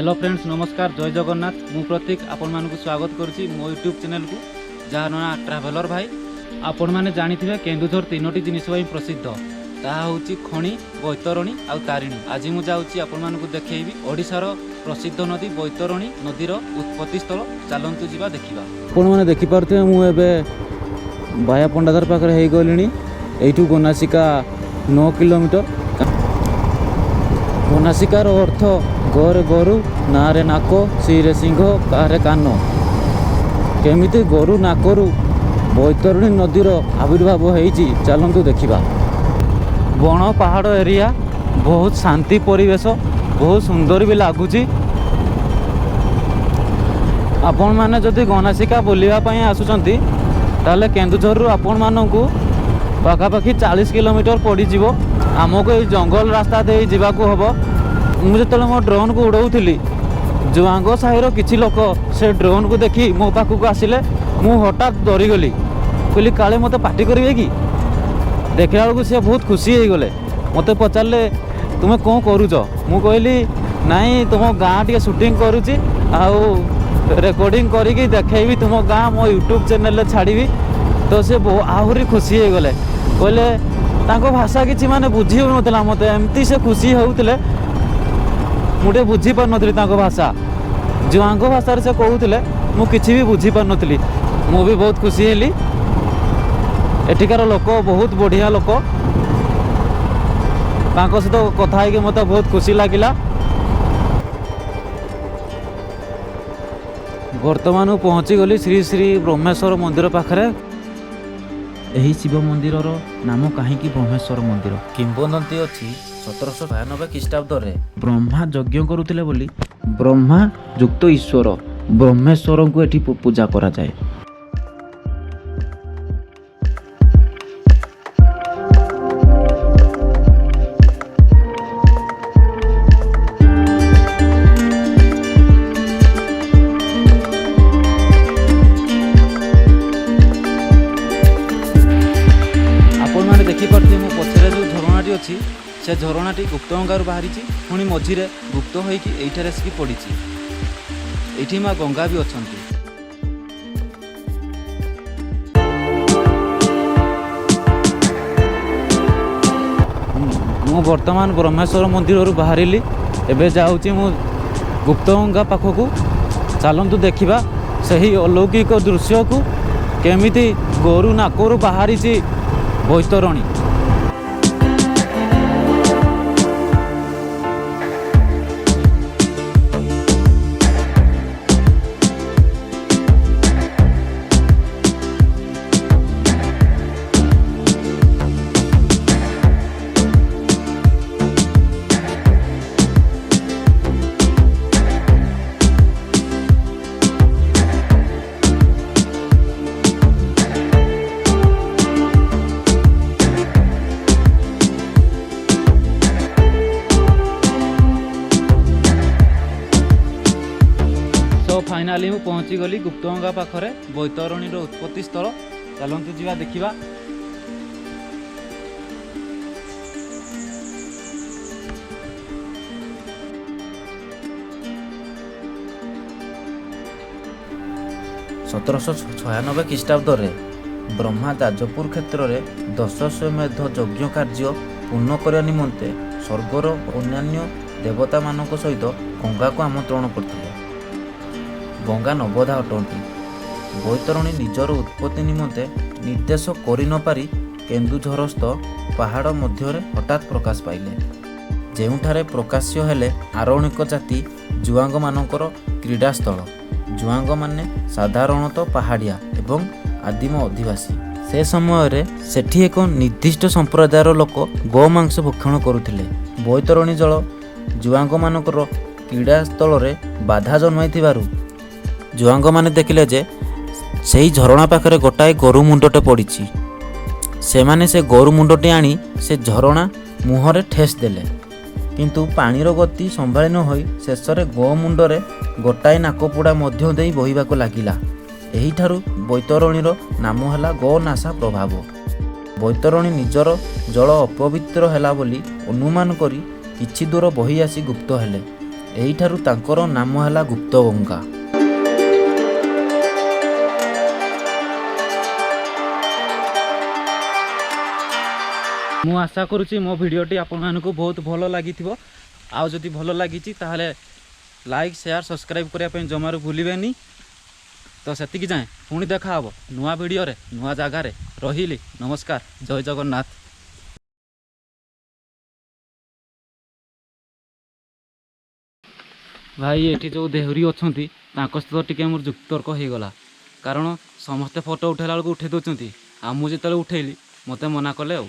Hello friends, ନମସ୍କାର, ଜୟ ଜଗନ୍ନାଥ। ମୁଁ ପ୍ରତୀକ ଆପଣମାନଙ୍କୁ ସ୍ୱାଗତ କରୁଛି ମୋ ୟୁଟ୍ୟୁବ୍ ଚ୍ୟାନେଲକୁ, ଯାହାର ନାଁ ଟ୍ରାଭେଲର ଭାଇ। ଆପଣମାନେ ଜାଣିଥିବେ, କେନ୍ଦୁଝର ତିନୋଟି ଜିନିଷ ପାଇଁ ପ୍ରସିଦ୍ଧ। ତାହା ହେଉଛି ଖଣି, ବୈତରଣୀ ଆଉ ତାରିଣୀ। ଆଜି ମୁଁ ଯାଉଛି ଆପଣମାନଙ୍କୁ ଦେଖେଇବି ଓଡ଼ିଶାର ପ୍ରସିଦ୍ଧ ନଦୀ ବୈତରଣୀ ନଦୀର ଉତ୍ପତ୍ତି ସ୍ଥଳ। ଚାଲନ୍ତୁ ଯିବା, ଦେଖିବା। ଆପଣମାନେ ଦେଖିପାରୁଥିବେ, ମୁଁ ଏବେ ବାୟା ପଣ୍ଡାଧାର ପାଖରେ ହେଇଗଲିଣି। ଏଇଠୁ ଗୋନାସିକା 9 କିଲୋମିଟର। ଗୋନାସିକାର ଅର୍ଥ ଗରେ ଗୋରୁ, ନାରେ ନାକ, ସିରେ ସିଂହ, କାରେ କାନ। କେମିତି ଗୋରୁ ନାକରୁ ବୈତରଣୀ ନଦୀର ଆବିର୍ଭାବ ହେଇଛି, ଚାଲନ୍ତୁ ଦେଖିବା। ବଣ ପାହାଡ଼ ଏରିଆ, ବହୁତ ଶାନ୍ତି ପରିବେଶ, ବହୁତ ସୁନ୍ଦର ବି ଲାଗୁଛି। ଆପଣମାନେ ଯଦି ଗୋନାସିକା ବୁଲିବା ପାଇଁ ଆସୁଛନ୍ତି, ତାହେଲେ କେନ୍ଦୁଝରରୁ ଆପଣମାନଙ୍କୁ ପାଖାପାଖି 40 କିଲୋମିଟର ପଡ଼ିଯିବ। ଆମକୁ ଏଇ ଜଙ୍ଗଲ ରାସ୍ତା ଦେଇ ଯିବାକୁ ହେବ। ମୁଁ ଯେତେବେଳେ ମୋ ଡ୍ରୋନ୍କୁ ଉଡ଼ଉଥିଲି, ଜୁଆଙ୍ଗ ସାହିର କିଛି ଲୋକ ସେ ଡ୍ରୋନ୍କୁ ଦେଖି ମୋ ପାଖକୁ ଆସିଲେ। ମୁଁ ହଠାତ୍ ଡରିଗଲି, କହିଲି କାଳେ ମୋତେ ପାଟି କରିବେ କି। ଦେଖିଲା ବେଳକୁ ସେ ବହୁତ ଖୁସି ହେଇଗଲେ। ମୋତେ ପଚାରିଲେ, "ତୁମେ କ'ଣ କରୁଛ?" ମୁଁ କହିଲି, "ନାଇଁ, ତୁମ ଗାଁ ଟିକେ ସୁଟିଂ କରୁଛି ଆଉ ରେକର୍ଡ଼ିଂ କରିକି ଦେଖେଇବି ତୁମ ଗାଁ, ମୋ ୟୁଟ୍ୟୁବ୍ ଚ୍ୟାନେଲରେ ଛାଡ଼ିବି।" ତ ସେ ଆହୁରି ଖୁସି ହେଇଗଲେ। କହିଲେ, ତାଙ୍କ ଭାଷା କିଛି ମାନେ ବୁଝି ହେଉନଥିଲା ମୋତେ। ଏମିତି ସେ ଖୁସି ହେଉଥିଲେ, ମୁଁ ଟିକେ ବୁଝିପାରୁନଥିଲି ତାଙ୍କ ଭାଷା। ଜୁଆଙ୍ଗ ଭାଷାରେ ସେ କହୁଥିଲେ, ମୁଁ କିଛି ବି ବୁଝିପାରୁନଥିଲି। ମୁଁ ବି ବହୁତ ଖୁସି ହେଲି। ଏଠିକାର ଲୋକ ବହୁତ ବଢ଼ିଆ ଲୋକ। ତାଙ୍କ ସହିତ କଥା ହେଇକି ମୋତେ ବହୁତ ଖୁସି ଲାଗିଲା। ବର୍ତ୍ତମାନ ମୁଁ ପହଞ୍ଚିଗଲି ଶ୍ରୀ ଶ୍ରୀ ବ୍ରହ୍ମେଶ୍ୱର ମନ୍ଦିର ପାଖରେ। ଏହି ଶିବ ମନ୍ଦିରର ନାମ କାହିଁକି ବ୍ରହ୍ମେଶ୍ୱର ମନ୍ଦିର? କିମ୍ବଦନ୍ତୀ ଅଛି, 1796 ଖ୍ରୀଷ୍ଟାବ୍ଦରେ ବ୍ରହ୍ମା ଯଜ୍ଞ କରୁଥିଲେ ବୋଲି ବ୍ରହ୍ମା ଯୁକ୍ତ ଈଶ୍ୱର ବ୍ରହ୍ମେଶ୍ୱରଙ୍କୁ ଏଠି ପୂଜା କରାଯାଏ। ଆପଣମାନେ ଦେଖିପାରୁଥିବେ, ମୋ ପଛରେ ଯେଉଁ ଝରଣାଟି ଅଛି, ସେ ଝରଣାଟି ଗୁପ୍ତଗଙ୍ଗାରୁ ବାହାରିଛି। ପୁଣି ମଝିରେ ଗୁପ୍ତ ହୋଇକି ଏଇଠାରେ ଆସିକି ପଡ଼ିଛି। ଏଇଠି ମା ଗଙ୍ଗା ବି ଅଛନ୍ତି। ମୁଁ ବର୍ତ୍ତମାନ ବ୍ରହ୍ମେଶ୍ୱର ମନ୍ଦିରରୁ ବାହାରିଲି। ଏବେ ଯାଉଛି ମୁଁ ଗୁପ୍ତଗଙ୍ଗା ପାଖକୁ। ଚାଲନ୍ତୁ ଦେଖିବା ସେହି ଅଲୌକିକ ଦୃଶ୍ୟକୁ, କେମିତି ଗୋରୁ ନାକରୁ ବାହାରିଛି ବୈତରଣୀ। ସୋ ଫାଇନାଲି ମୁଁ ପହଞ୍ଚିଗଲି ଗୁପ୍ତଗଙ୍ଗା ପାଖରେ, ବୈତରଣୀର ଉତ୍ପତ୍ତି ସ୍ଥଳ। ଚାଲନ୍ତୁ ଯିବା, ଦେଖିବା। 1796 ଖ୍ରୀଷ୍ଟାବ୍ଦରେ ବ୍ରହ୍ମା ଯାଜପୁର କ୍ଷେତ୍ରରେ ଦଶାଶ୍ୱମେଧ ଯଜ୍ଞ କାର୍ଯ୍ୟ ପୂର୍ଣ୍ଣ କରିବା ନିମନ୍ତେ ସ୍ୱର୍ଗର ଅନ୍ୟାନ୍ୟ ଦେବତାମାନଙ୍କ ସହିତ ଗଙ୍ଗାକୁ ଆମନ୍ତ୍ରଣ କରିଥିଲେ। ଗଙ୍ଗା ନବଧା ଅଟନ୍ତି। ବୈତରଣୀ ନିଜର ଉତ୍ପତ୍ତି ନିମନ୍ତେ ନିର୍ଦ୍ଦେଶ କରିନପାରି କେନ୍ଦୁଝରସ୍ଥ ପାହାଡ଼ ମଧ୍ୟରେ ହଠାତ୍ ପ୍ରକାଶ ପାଇଲେ, ଯେଉଁଠାରେ ପ୍ରକାଶ୍ୟ ହେଲେ ଆରଣ୍ୟକ ଜାତି ଜୁଆଙ୍ଗମାନଙ୍କର କ୍ରୀଡ଼ାସ୍ଥଳ। ଜୁଆଙ୍ଗମାନେ ସାଧାରଣତଃ ପାହାଡ଼ିଆ ଏବଂ ଆଦିମ ଅଧିବାସୀ। ସେ ସମୟରେ ସେଠି ଏକ ନିର୍ଦ୍ଦିଷ୍ଟ ସମ୍ପ୍ରଦାୟର ଲୋକ ଗୋମାଂସ ଭକ୍ଷଣ କରୁଥିଲେ। ବୈତରଣୀ ଜଳ ଜୁଆଙ୍ଗମାନଙ୍କର କ୍ରୀଡ଼ାସ୍ଥଳରେ ବାଧା ଜନ୍ମାଇଥିବାରୁ ଜୁଆଙ୍ଗମାନେ ଦେଖିଲେ ଯେ ସେହି ଝରଣା ପାଖରେ ଗୋଟାଏ ଗୋରୁ ମୁଣ୍ଡଟେ ପଡ଼ିଛି। ସେମାନେ ସେ ଗୋରୁ ମୁଣ୍ଡଟି ଆଣି ସେ ଝରଣା ମୁହଁରେ ଠେସ୍ ଦେଲେ। କିନ୍ତୁ ପାଣିର ଗତି ସମ୍ଭାଳି ନ ହୋଇ ଶେଷରେ ଗୋ ମୁଣ୍ଡରେ ଗୋଟାଏ ନାକପୋଡ଼ା ମଧ୍ୟ ଦେଇ ବହିବାକୁ ଲାଗିଲା। ଏହିଠାରୁ ବୈତରଣୀର ନାମ ହେଲା ଗୋନାସା ପ୍ରଭାବ। ବୈତରଣୀ ନିଜର ଜଳ ଅପବିତ୍ର ହେଲା ବୋଲି ଅନୁମାନ କରି କିଛି ଦୂର ବହି ଆସି ଗୁପ୍ତ ହେଲେ। ଏହିଠାରୁ ତାଙ୍କର ନାମ ହେଲା ଗୁପ୍ତଗଙ୍ଗା। ମୁଁ ଆଶା କରୁଛି ମୋ ଭିଡ଼ିଓଟି ଆପଣମାନଙ୍କୁ ବହୁତ ଭଲ ଲାଗିଥିବ। ଆଉ ଯଦି ଭଲ ଲାଗିଛି, ତାହେଲେ ଲାଇକ୍, ସେୟାର, ସବସ୍କ୍ରାଇବ୍ କରିବା ପାଇଁ ଜମାରୁ ଭୁଲିବେନି। ତ ସେତିକି ଯାଏଁ, ପୁଣି ଦେଖା ହେବ ନୂଆ ଭିଡ଼ିଓରେ, ନୂଆ ଜାଗାରେ। ରହିଲି, ନମସ୍କାର, ଜୟ ଜଗନ୍ନାଥ। ଭାଇ, ଏଠି ଯେଉଁ ଦେହୁରୀ ଅଛନ୍ତି, ତାଙ୍କ ସହିତ ଟିକେ ମୋର ଯୁକ୍ତିତର୍କ ହେଇଗଲା। କାରଣ ସମସ୍ତେ ଫଟୋ ଉଠାଇଲା ବେଳକୁ ଉଠେଇ ଦେଉଛନ୍ତି, ଆଉ ମୁଁ ଯେତେବେଳେ ଉଠେଇଲି, ମୋତେ ମନା କଲେ। ଆଉ